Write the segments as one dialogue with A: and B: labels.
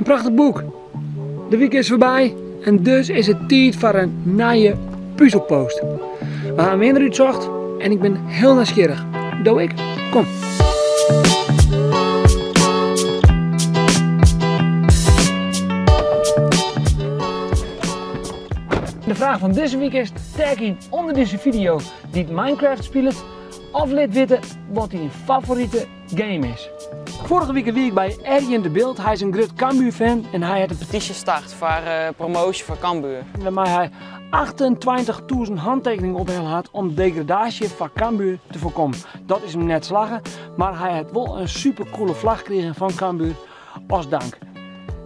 A: Een prachtig boek. De week is voorbij en dus is het tijd voor een nieuwe puzzelpost. We gaan weer uitzocht en ik ben heel nieuwsgierig. Doe ik? Kom. De vraag van deze week is, tag in onder deze video die het Minecraft speelt of laat weten wat je favoriete game is. Vorige week was ik bij Erjen de Beeld. Hij is een groot Cambuur fan en hij had een
B: petitie start voor promotie voor Cambuur.
A: Waarmee hij 28.000 handtekeningen op had om degradatie van Cambuur te voorkomen. Dat is hem net slagen, maar hij had wel een supercoole vlag gekregen van Cambuur als dank.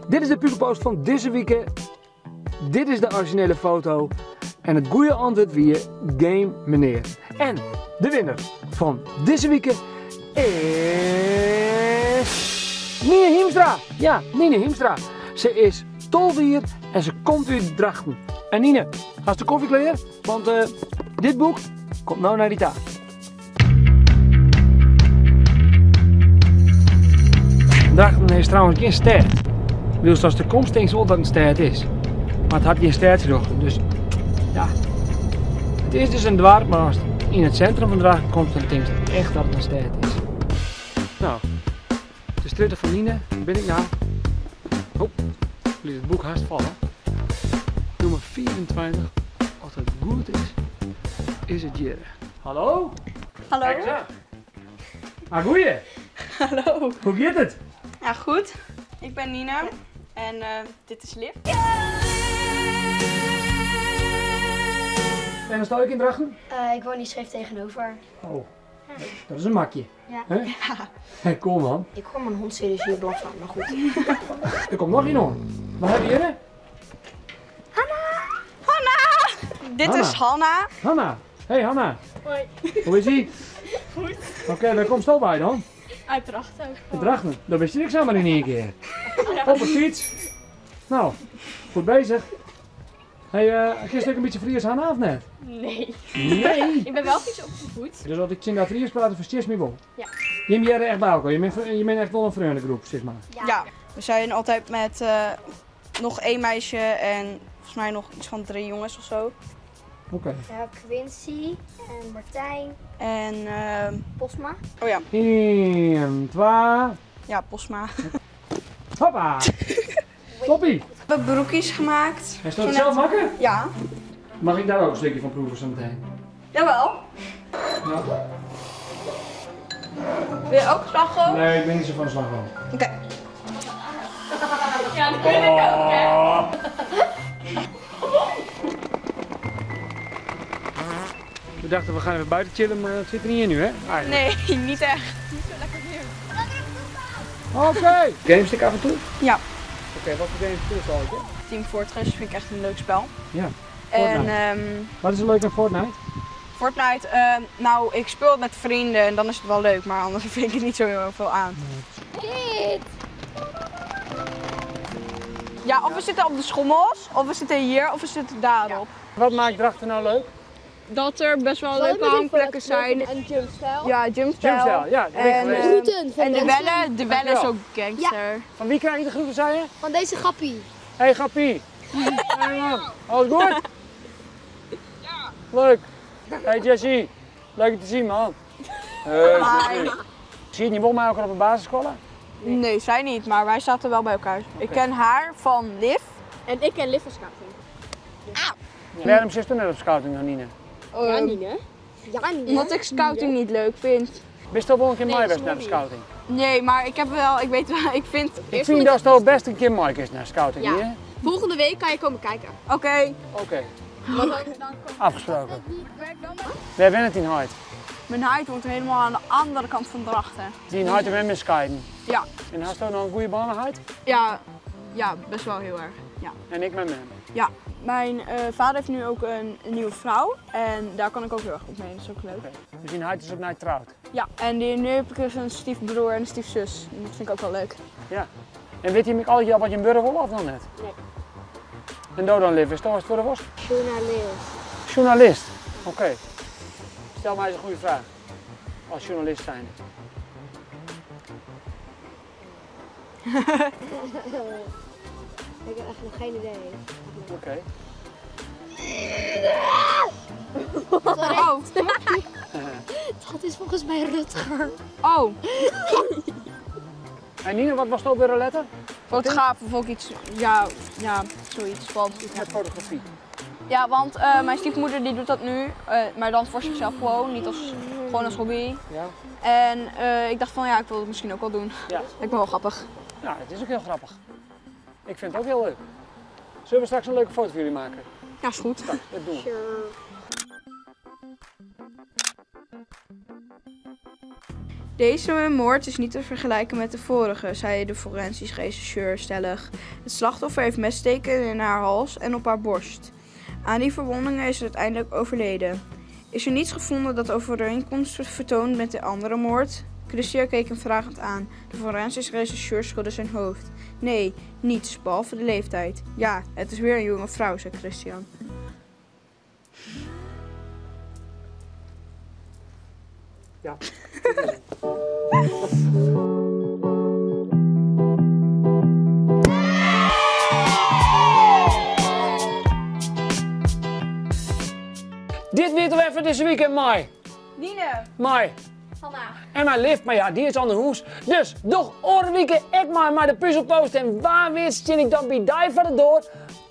A: Dit is de puzzelpost van deze week. Dit is de originele foto en het goede antwoord weer game meneer. En de winnaar van deze week is Nine Hiemstra. Ja, Nine Hiemstra. Ze is tolvier en ze komt uit Drachten. En Nine, hast de koffie klaar? Want dit boek komt nou naar die taal. Drachten is trouwens geen stad. Dus als de komst denkt wel dat het een stad is. Maar het had geen stad dus ja. Het is dus een dwarp, maar als het in het centrum van Drachten komt, dan denk ik echt dat het een stad is. Nou, de stritten van Nine ben ik nou. Oh, ik liet het boek haast vallen. Nummer 24, als het goed is, is het Jere. Hallo?
C: Hallo.
A: Kijk eens aan. Ah, goeie.
C: Hallo.
A: Hoe gaat het?
C: Ja, goed. Ik ben Nina en dit is Liv.
A: En dan sta ik in Drachten?
D: Ik woon hier scheef tegenover.
A: Oh, dat is een makje.
D: Ja.
A: Hè?
C: Ja.
A: Hey, cool man.
D: Ik hoor mijn hond serieus hier blaffen, maar goed.
A: Er komt nog iemand. Wat hebben jullie?
C: Hanna! Hanna! Dit
A: Hanna.
C: is Hanna.
A: Hanna. Hey Hanna.
E: Hoi.
A: Hoe is ie?
E: Goed.
A: Oké, waar komt het al bij dan?
E: Uit Drachten.
A: Uit Drachten? Dat wist je niks aan maar in één keer.
E: Ja.
A: Op de fiets. Nou, goed bezig. Hey, gisteren ook een beetje Fries Hanna of net?
E: Nee.
A: Nee?
E: Ik ben wel iets opgevoed.
A: Dus als ik zin dat Fries praat, verstist me wel.
E: Ja.
A: Je bent echt bij elkaar, je bent echt wel een vriendengroep, zeg maar.
D: Ja.
C: Ja, we zijn altijd met nog één meisje en volgens mij nog iets van 3 jongens of zo.
A: Oké. Okay.
D: Ja, Quincy en Martijn.
C: En
D: Posma.
C: Oh ja.
A: 1, 2.
C: Ja, Posma.
A: Hoppa! Toppie!
C: We hebben broekjes gemaakt.
A: En staat het zelf maken?
C: Ja.
A: Mag ik daar ook een stukje van proeven zo meteen?
C: Jawel.
A: Ja.
C: Wil je ook slagroom?
A: Nee, ik ben niet zo van slagroom.
C: Oké. Okay.
E: Ja, dat kun ik ook, hè?
A: We dachten we gaan even buiten chillen, maar het zit er niet in nu, hè? Eigenlijk.
C: Nee, niet echt.
E: Niet zo lekker weer.
A: Oké. Okay. Gamestick af en toe?
C: Ja.
A: Oké, okay, wat voor games speel je al?
C: Team Fortress vind ik echt een leuk spel.
A: Ja.
C: En,
A: wat is er leuk aan Fortnite?
C: Fortnite, nou ik speel het met vrienden en dan is het wel leuk, maar anders vind ik het niet zo heel veel aan.
D: Dit!
C: Ja, of we zitten op de schommels, of we zitten hier, of we zitten daarop.
A: Ja. Wat maakt Drachten nou leuk?
C: Dat er best wel leuke hangplekken zijn.
E: En jumpstyle.
C: Ja, jumpstyle.
A: Jumpstyle, ja.
C: En,
D: groeten van
C: en de Welle is ook gangster.
A: Ja. Van wie krijg je de groeten, zei je?
D: Van deze Gappie.
A: Hey Gappie. Hey man, alles goed?
C: Ja.
A: Leuk. Hey Jessie, leuk je te zien man. Hey, Jessie. Zie je niet wel met elkaar op een basisschool?
C: Nee. Nee, zij niet, maar wij zaten wel bij elkaar. Okay. Ik ken haar van Liv.
E: En ik ken Liv van scouting.
C: Ah.
A: Ja. Waarom zit je net op scouting dan, Nine?
E: Ja, Nine.
D: Ja, Nine.
C: Omdat ik scouting niet leuk vind.
A: Bist je al wel een keer mee best naar de scouting?
C: Nee, maar ik heb wel, ik weet wel, ik vind...
A: Ik vind dat het best een keer mooi is naar scouting,
E: ja.
A: hè?
E: Volgende week kan je komen kijken.
C: Oké.
A: Oké. Afgesproken. Waar ben het in Huid?
C: Mijn huid woont helemaal aan de andere kant van Drachten.
A: Die in Huid en met scheiden?
C: Ja.
A: En had je nog een goede baan huid?
C: Ja, ja, best wel heel erg. Ja.
A: En ik met hem?
C: Ja. Mijn vader heeft nu ook een nieuwe vrouw en daar kan ik ook heel erg goed mee, dat is ook leuk.
A: Okay. Dus die huid is opnieuw trouwd?
C: Ja, en nu heb ik dus een stiefbroer en een stiefzus. En dat vind ik ook wel leuk.
A: Ja. En weet je me al wat je in Burger wil of dan net?
E: Nee.
A: En door dan Liv, is dat wat het was?
D: Journalist.
A: Journalist? Oké. Okay. Stel mij eens een goede vraag. Als journalist zijn.
D: Ik heb echt nog geen idee.
A: Oké.
E: Oh.
D: Dat is volgens mij Rutger.
C: Oh,
A: En Nina, wat was het ook weer een letter?
C: fotograaf of ook iets. Ja, ja, zoiets. Want,
A: Iets met fotografie.
C: ja, want mijn stiefmoeder die doet dat nu, maar dan voor zichzelf gewoon, niet als, gewoon als hobby.
A: Ja.
C: En ik dacht van ja, ik wil het misschien ook wel doen.
A: Ja.
C: Lijkt me wel grappig.
A: Nou, het is ook heel grappig. Ik vind het ook heel leuk. Zullen we straks een leuke foto voor jullie maken?
C: Ja, is goed.
A: Straks, dat doen we.
D: Sure.
C: Deze moord is niet te vergelijken met de vorige, zei de forensisch rechercheur stellig. Het slachtoffer heeft messteken in haar hals en op haar borst. Aan die verwondingen is ze uiteindelijk overleden. Is er niets gevonden dat overeenkomst vertoont met de andere moord? Christian keek hem vragend aan. De forensisch rechercheur schudde zijn hoofd. Nee, niets, behalve de leeftijd. Ja, het is weer een jonge vrouw, zei Christian.
A: Ja. Dit weten we even deze weekend, Mai.
C: Nine!
A: Mai.
D: Hanna.
A: En mijn lift, maar ja, die is aan de hoes. Dus, doch orenwieken, ik maar maar de puzzelpost. En waar wist ik dan bij die van de door?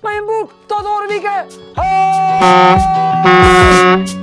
A: Mijn boek. Tot orenwieken. Hoi!